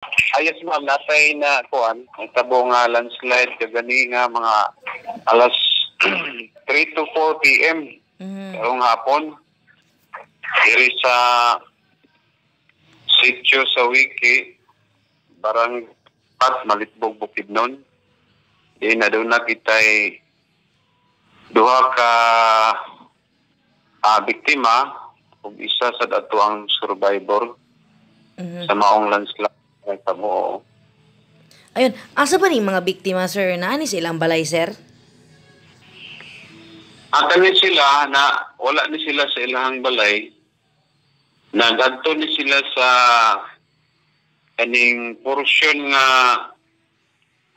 Ayos, ma'am, natay na kuan, ang tabo nga landslide kagani nga mga alas 3 to 4 p.m. Karong hapon. Diri sa sitio sa Wiki, Barangay Pat, Malitbog, Bukidnon. Di na doon na kita'y duha ka biktima ug isa sa dato ang survivor sa maong landslide nga tabo. Ayun, asa ba ni mga biktima, sir? Naani silang balay, sir? Ang kani sila na wala ni sila sa ilahang balay. Nagadto ni sila sa kaning portion nga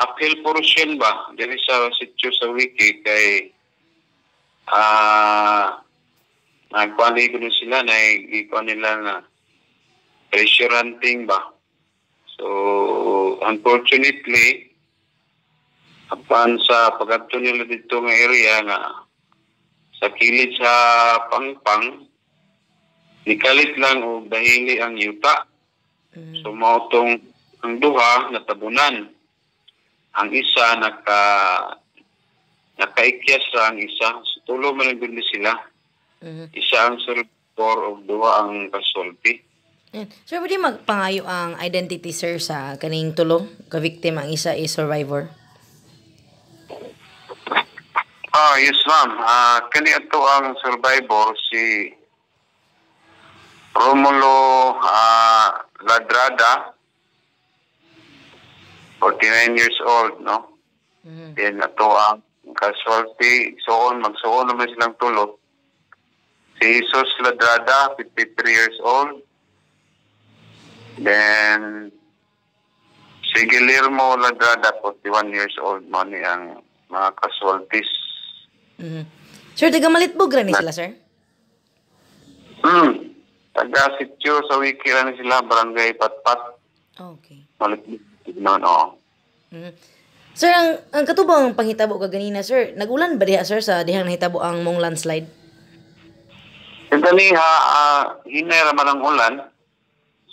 uphill portion ba diri sa sitio sa Wiki kay nagkuan ko ni sila na gikuan nila nga treasure hunting ba. So unfortunately, apan sa pagadto nila dito nga area nga sa kilid sa pangpang, nikalit lang og dahili ang yuta. So mao tong ang duha natabunan. Ang isa nakaikyas ra ang isa. So, tulo man ang gud ni sila. Isa ang survivor ug duha ang casualty. Ayun. Sir, pwede magpangayo ang identity, sir, sa kaning tulo ka victim, ang isa is survivor? Yes, ma'am. Kani ato ang survivor si Romulo Ladrada, 49 years old, no? Then ato ang casualty, suon, magsuon naman silang tulo. Si Jesus Ladrada, 53 years old. Then si Guillermo Ladrada, 41 years old, mao ni ang mga casualties. Sir, taga Malitbog ra ni sila, sir? Taga sitio sa Wiki ra ni sila, Barangay Patpat. Malitbog, no, oo. Sir, ang katubang panghitabo kaganina, sir, nagulan ba diha, sir, sa dihang nahitabo ang mong landslide? Yung ganiha, hinay ra man ang ulan.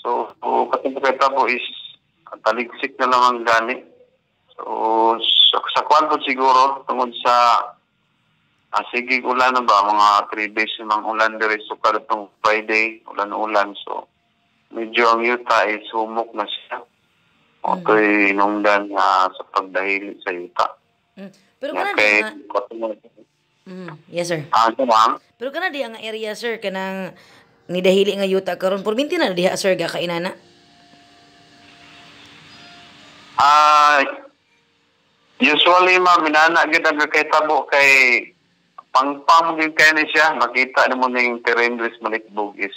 So, katong pagkatabo is taligsik na lang ang gani. So, sa kwan po siguro, tungod sa sige ulan na ba, mga 3 days namang ulan diri. So, kadtong Friday, ulan-ulan. So, medyo ang yuta is humok na siya. O to'y hinungdan nga sa pagdahili sa yuta. Pero kana Okay. di nga Yes, sir. Ano, ma'am? Pero kana di ang area, sir, kanang nidahili nga yuta karon, perminti na diha, sir, ga kainana. Usually, ma'am, inana gyud ang kakahitabo kay pangpang gyud kay ni siya. Makita nimo ning terrain diri sa Malitbog is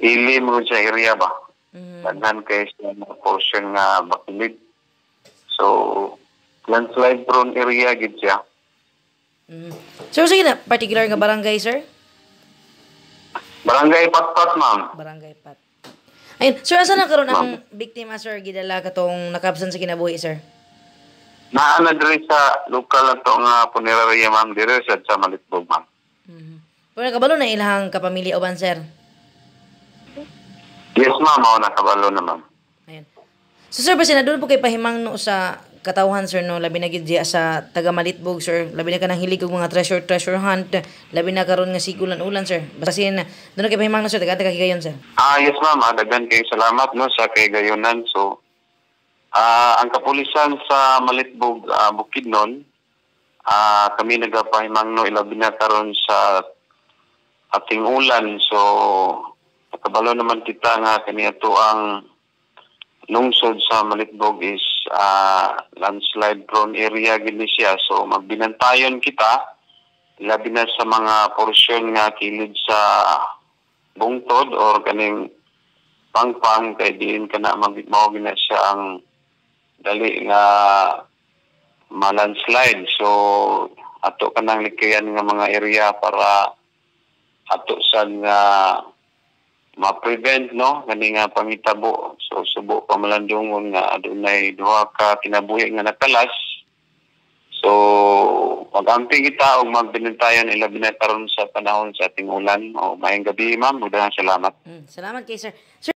ili mo siya area ba. Daghan kay siya nga portion nga bakilid. So, landslide prone area gid siya. Sir, sige na particular nga barangay, sir? Barangay Patpat, ma'am. Barangay Pat. Ayun, sir, asa na karon ang biktima, sir, gidala katong nakabsan sa kinabuhi, sir? Naa na diri sa lokal na to nga funeraria, ma'am, diri sa Malitbog, ma'am. Pero nakabalo na ilahang kapamilya uban, sir? Yes, ma'am, ako nakabalo na, ma'am. Ayun. So, sir, basta na doon po kay pahimangno sa katawhan, sir, no, labi na gyud diya sa taga Malitbog, sir, labi na kanang hilig og mga treasure treasure hunt, labi na karon nga sigulan ulan, sir. Basta sin doon na kay pahimangno, sir, taga taga higayon, sir. Yes, ma'am. Daghan kay salamat, no, sa kay gayonan. So, ang kapulisan sa Malitbog, Bukidnon, kami nagapahimangno ilabi na karon sa ating ulan. So, nakabalo naman kita nga kani ato ang lungsod sa Malitbog is landslide prone area gid ni siya. So, magbinantayon kita labi na sa mga porsyon nga kilid sa bungtod or kaning pangpang kay diin kana mao gina siya ang dali nga ma-landslide. So ato kanang likayan nga mga area para ato sad nga ma-prevent, no, kani nga pangitabo. So subo pa malandungon nga adunay duha ka kinabuhi nga nakalas. So mag-amping kita og magbinantayan ilabi na karon sa panahon sa ating ulan. O maayong gabi, ma'am. Daghang salamat. Salamat kay sir. Sir.